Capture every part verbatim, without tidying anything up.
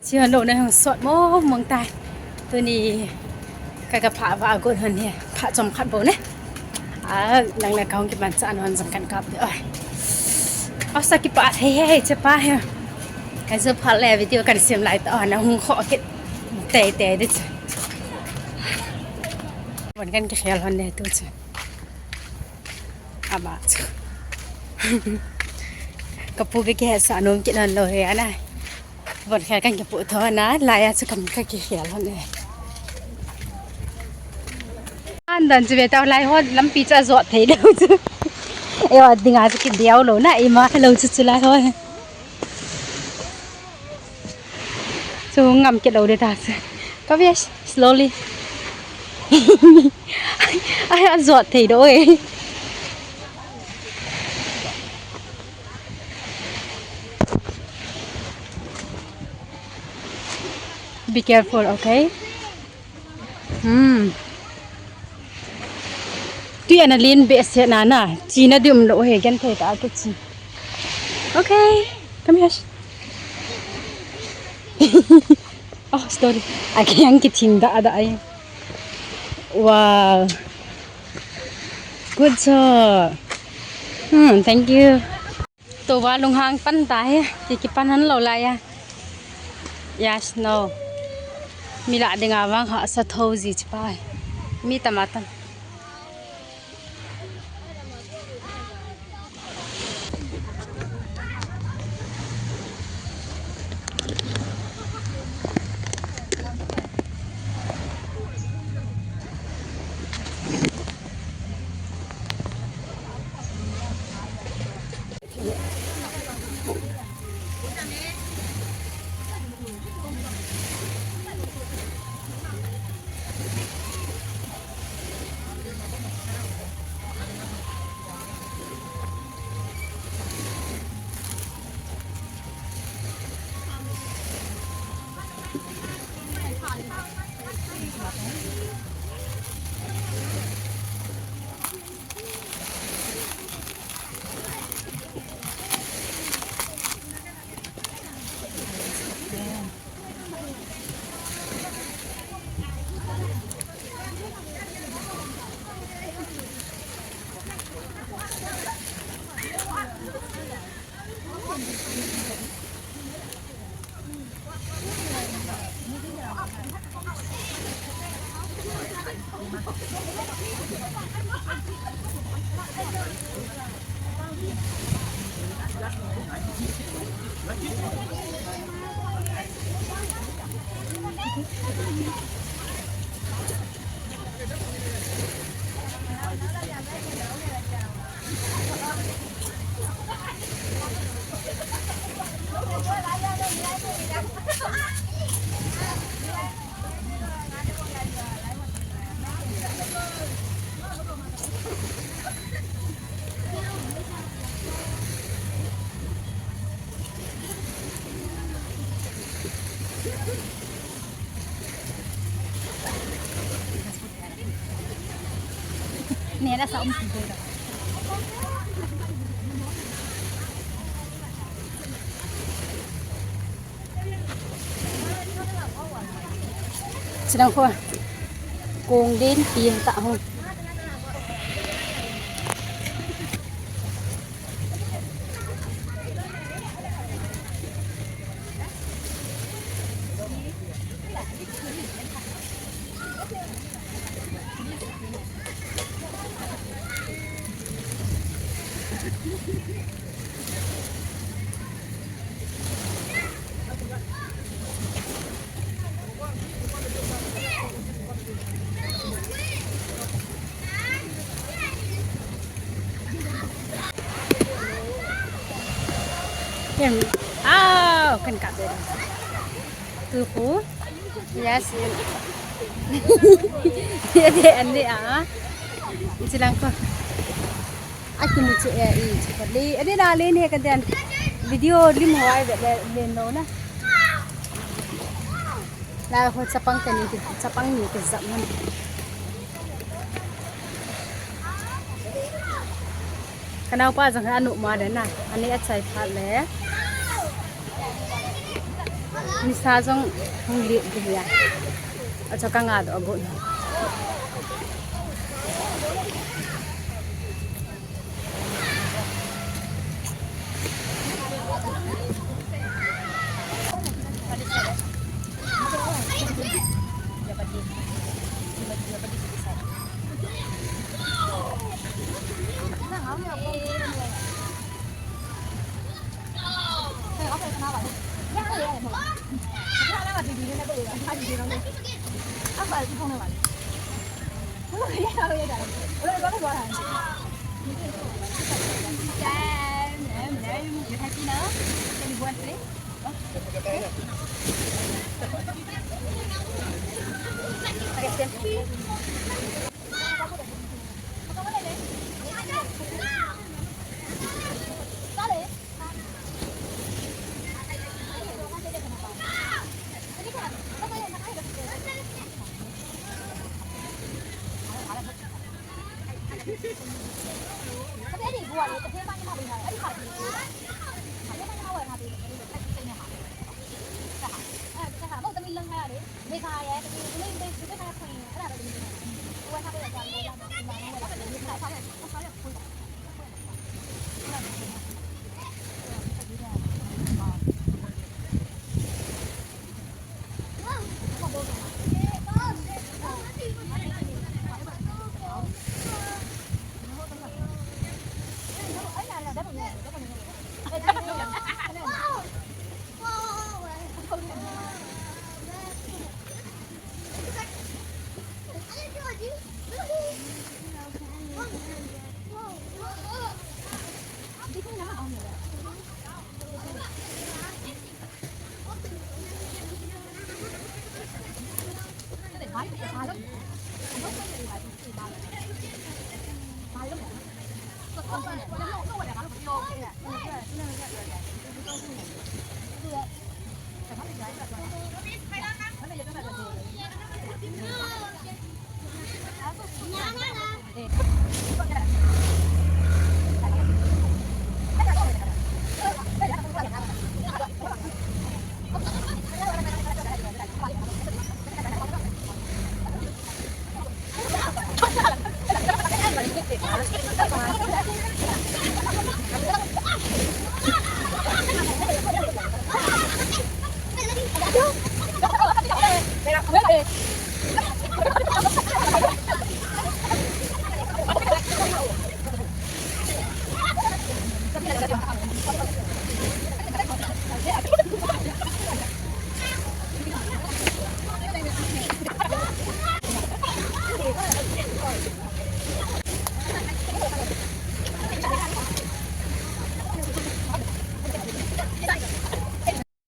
Chi hon lou na hung sot mong mong tai. Tuni ka ka pha va got hon he. Pha chom khat bou ne. A, nang le ka hung kiman cha non jong kan kap de. Oi. Asa kipa thei he he che pa he. Ka jo pha le video kan sem lai ta na hung kho kit. Tei tei de che. Bon kan kikhel hon ne tu che. Ama chu. Ka pu ke ke sa nom kit hon lou he ana. Bon khel kan kipu tho na, lai a chu kan ka kikhel hon e. An dan chu ve tau lai ho lampi chu ajot thei lou chu. E wa dinga chu kidiau lou na, ima lou chu chu lai ho. Chu ngam kit lou de ta chu. Ka ve slowly. Ai, ajot thei do e. Be careful, okay? Hmm. Tui ana len behseh na na. China dum lou he, genthei tah a kichi. Okay. Come here. Oh, sorry. A keng kithing da da ai. Wow. Good job. Hmm, thank you. Tua lunghang pan ta he, ki kipan han lou lai a. Yes, no. Mi la dinga vang hahsa tho ji chi pa he. Mi tam a tam. Nena sa um si ko. Sidang ko. Kong din pin ta ho. Ken, ah, ken ka de. Tu khu. Yes. Ye de an de a. Ichi lang ko. Aki mu che e i chi ko le. Ade na le ne ka den. Video lim ho ai ve le le no na. La ho chapang ka ni ki chapang ni ki zap man. Ka naopa jong hi anu ma de na, ani a chai phat le. Nisa jong hung lit ding ahi. Achu ka nga doh got.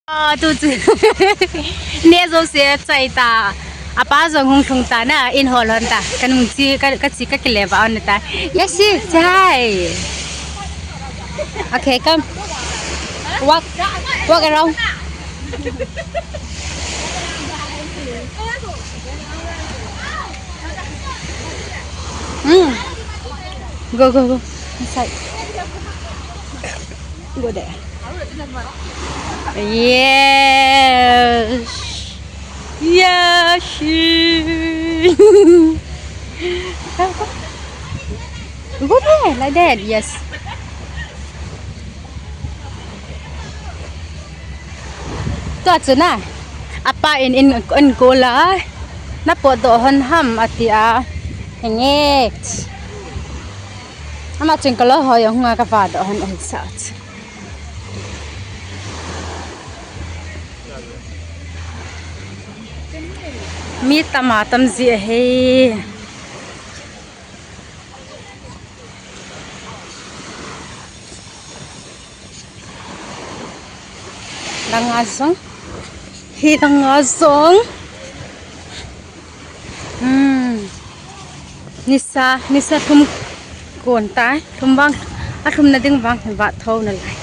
Ah, tu chu. Ne jouse chai ta. Apa jong hung lhung ta na, in hol hon ta. Ka nung chi, ka, ka chi ka kile ba on ta. Yes, chai. Okay, come. Walk, walk around. Hmm. Go, go, go. Inside. Go there. Yes. Yes. Go there, like that. Yes. Tua chu na, apa in, in, in ko la, na potdoh hon ham ati a, henge. Ama chun ka lo hoi hung a ka vahdoh hon ahi sa chu. Mi tam a tam ji ahi. Langa jong. Hi langa jong. Hmm. Nisa, nisa thum kon tai. Thum vang, a thum na ding vang, va tho na lai.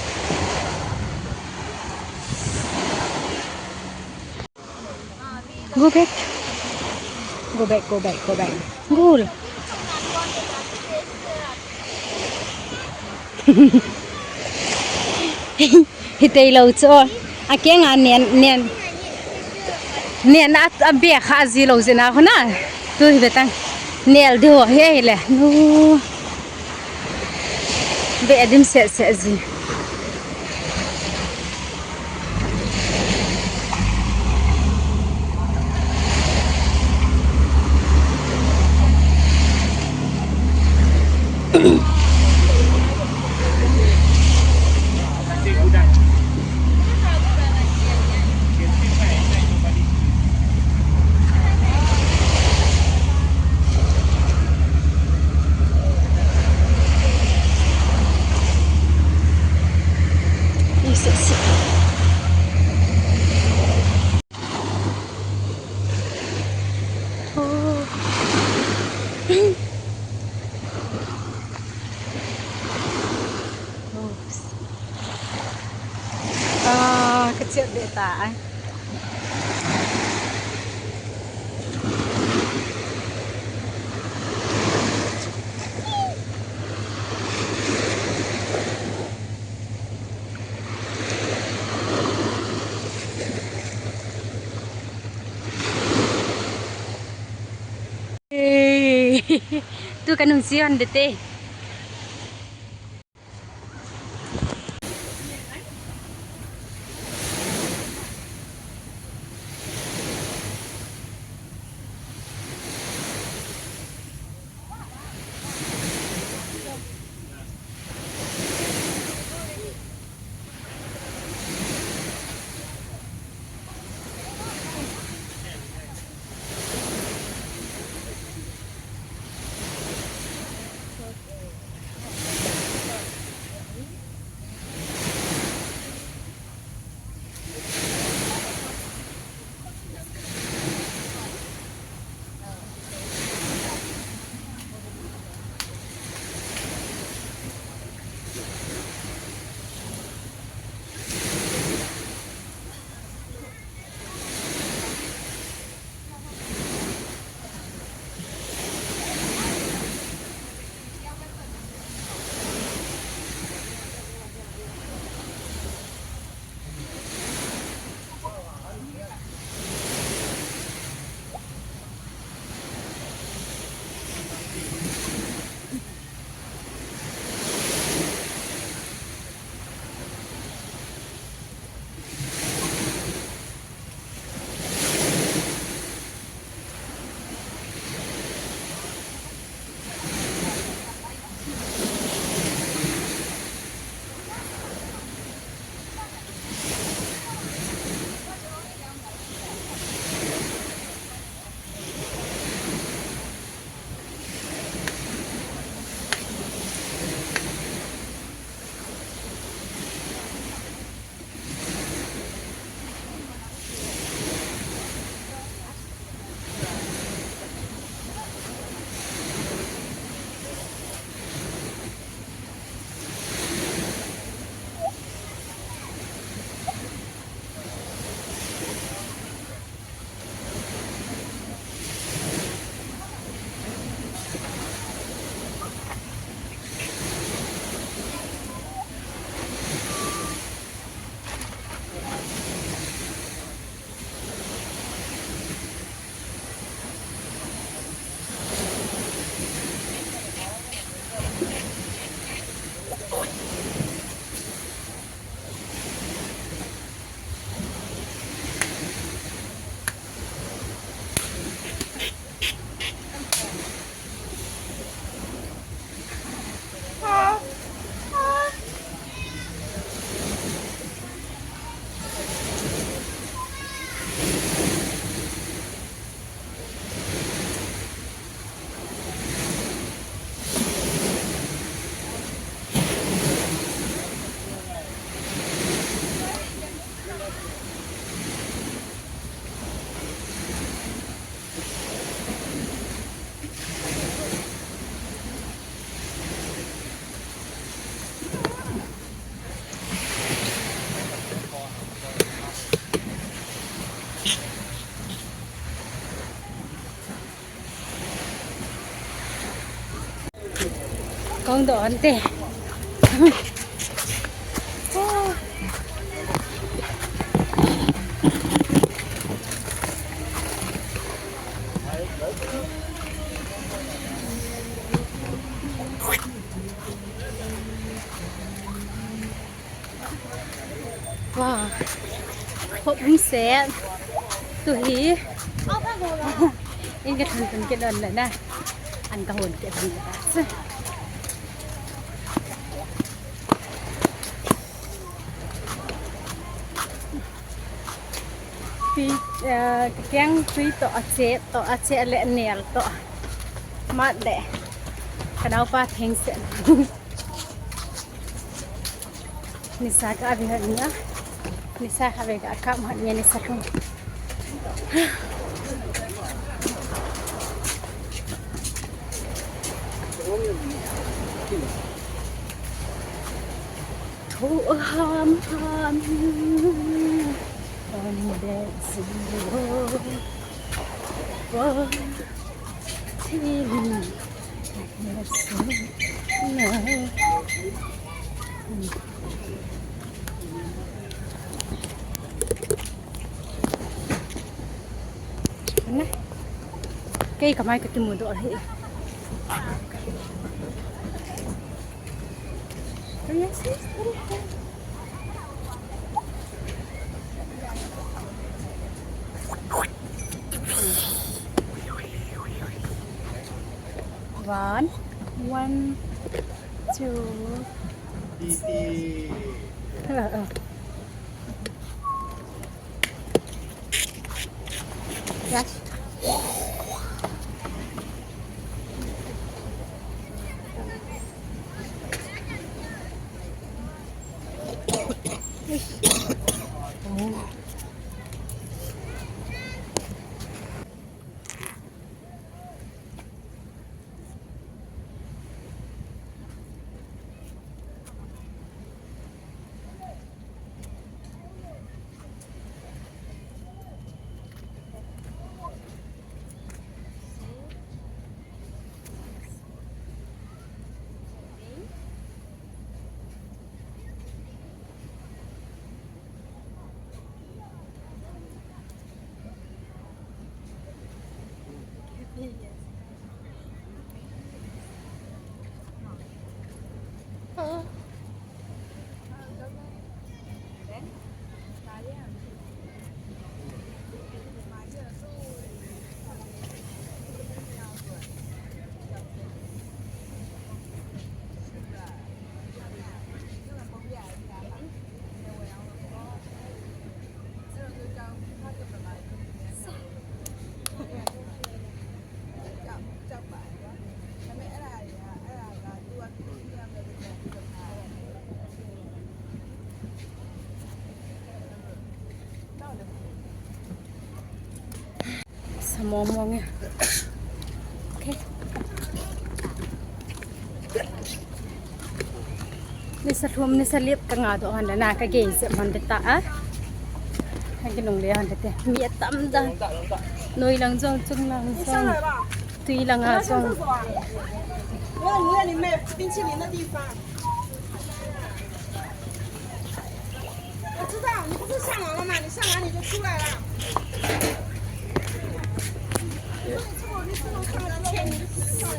Go back. Go back, go back, go back. Go. Hi tei lo chu. A keng a nen, nen. Nena a be kha ji lou jeh a hona. Tu hi be tang. Nel de ho hi le. Nu. Be dim se se ji. Ah, kachep be ta ai. Hey, tu kanung si hon de te. Kong doh ante. Te, tu hi. In ka thun thun ke don na na. An ka hon ke don na. Tui, eh, keng tui to a che, to a che le nel to. Mat le. Ka naupa theng se. Nisa ka ave hon nia. Nisa ka ave ka kap hon nia nisa ka. Tho a ham ham. On that zero. One, two. Kei kamai ka kimu doh hi. One, one, two. Yes. Samong mong ya. Okay. Nisa thum, nisa lip ka nga doh hon le na ka gei jep hon le ta a. Ka ginung le hon le te. Mi atam da. Noi lang jong, chung lang jong. Tui lang a jong. 我知道，你不是上网了吗？你上网你就出来了。你这么，你这么看得见，你就知道了。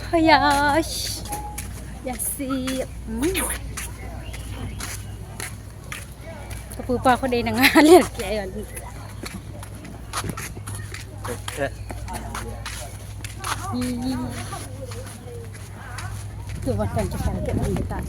Haya, yasi. Hmm. Ka pupa ko dei na nga ler kei ayon. Hmm. Tu vat kan tu kan ke ang ta.